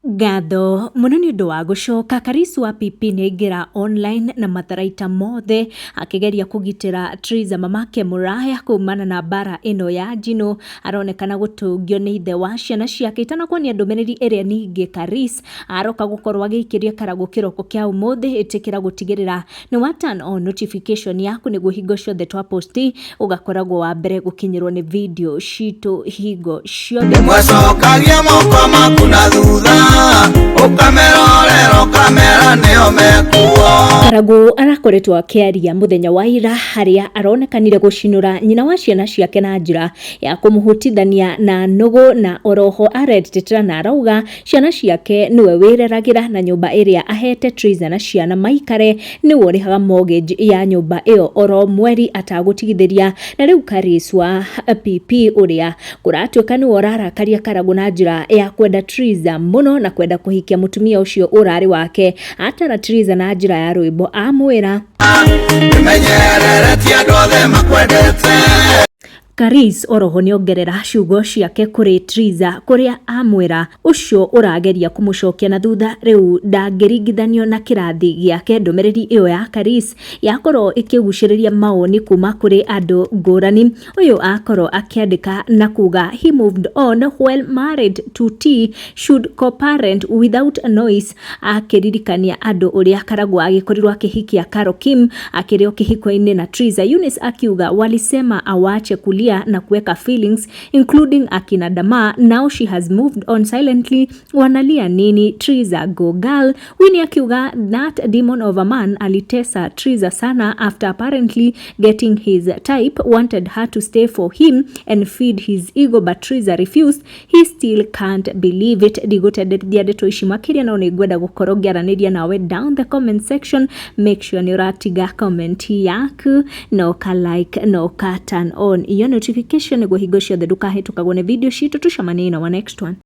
Ngatho mũno nĩ ũndũ wa gũcoka. Karisu wa PP nĩ aingĩra online na matharaita mothe akĩgeria kũgitĩra Triza mamake Mũraya kumana na mbara ĩno ya njino. Aronekana gũtũngio nĩ ithe wa ciana ciake. Itanakuonia ndũmĩrĩri ĩrĩa ningĩ Karis aroka gũkorwo agĩikĩria karagũ kĩroko kĩa ũmũthĩ, ĩtĩkĩra gũtigĩrĩra nĩ wa turn on notification yaku nĩguo hingo ciothe twa post ũgakoragwo wa mbere gũkinyĩrwo nĩ video citũ hingo ciothe. Mwecokagia moko maku na thutha, ũkamerorera ũkamera nĩo mekuo. Karagũ arakoretwo akĩaria mũthenya wa ira harĩa aronekanire gũcinũra nyina wa ciana ciake na njĩra ya kũmũhutithania na nũgũ, na oroho aretetera na arauga ciana ciake nĩwe wĩreragĩra na nyũmba ĩrĩa ahete Triza na ciana maikare nĩwe ũrĩhaga mortgage ya nyũmba ĩyo oro mweri atagũtigithĩria. Na rĩu Karis wa PP ũrĩa kũratuĩka nĩwe ũrarakaria Karagũ na njĩra ya kwenda Triza mũno na kwenda kũhikia mũtumia ũcio ũrarĩ wake, atara Triza na njĩra ya rwĩmbo amwĩra Menyerere ti andũ othe makwendete. Karis oroho nĩongerera ciugo ciake kũrĩ Triza kũrĩa amwĩra ũcio ũrageria kũmũcokia na thutha rĩu ndangĩringithanio na kĩrathi gĩake. Ndũmĩrĩri ĩyo ya Karis yakorwo ĩkĩgucĩrĩria mawoni kuma kũrĩ andũ ngũrani. Ũyũ akorwo akĩandĩka na kuga he moved on while married to T should co-parent without noise, akĩririkania andũ ũrĩa Karagũ agĩkorirwo akĩhikia Carol Kim akĩrĩ o kĩhiko-inĩ na Triza. Eunice akiuga walisema awache kulia na kuweka feelings including akina Dama, now she has moved on silently, wanalia nini? Triza go girl. Winnie akiuga that demon of a man alitesa Triza sana after apparently getting his type, wanted her to stay for him and feed his ego but Triza refused, he still can't believe it. Ndigũtenderithia ndeto ici makĩria, no nĩ ngwenda gũkorwo ngĩaranĩria nawe down the comment section. Make sure nĩ ũratiga comment yaku na ũka like na ũka turn on iyo notification nĩguo hingo ciothe ndũkahĩtũkagwo nĩ video citũ. Tũcemanie na wa next one.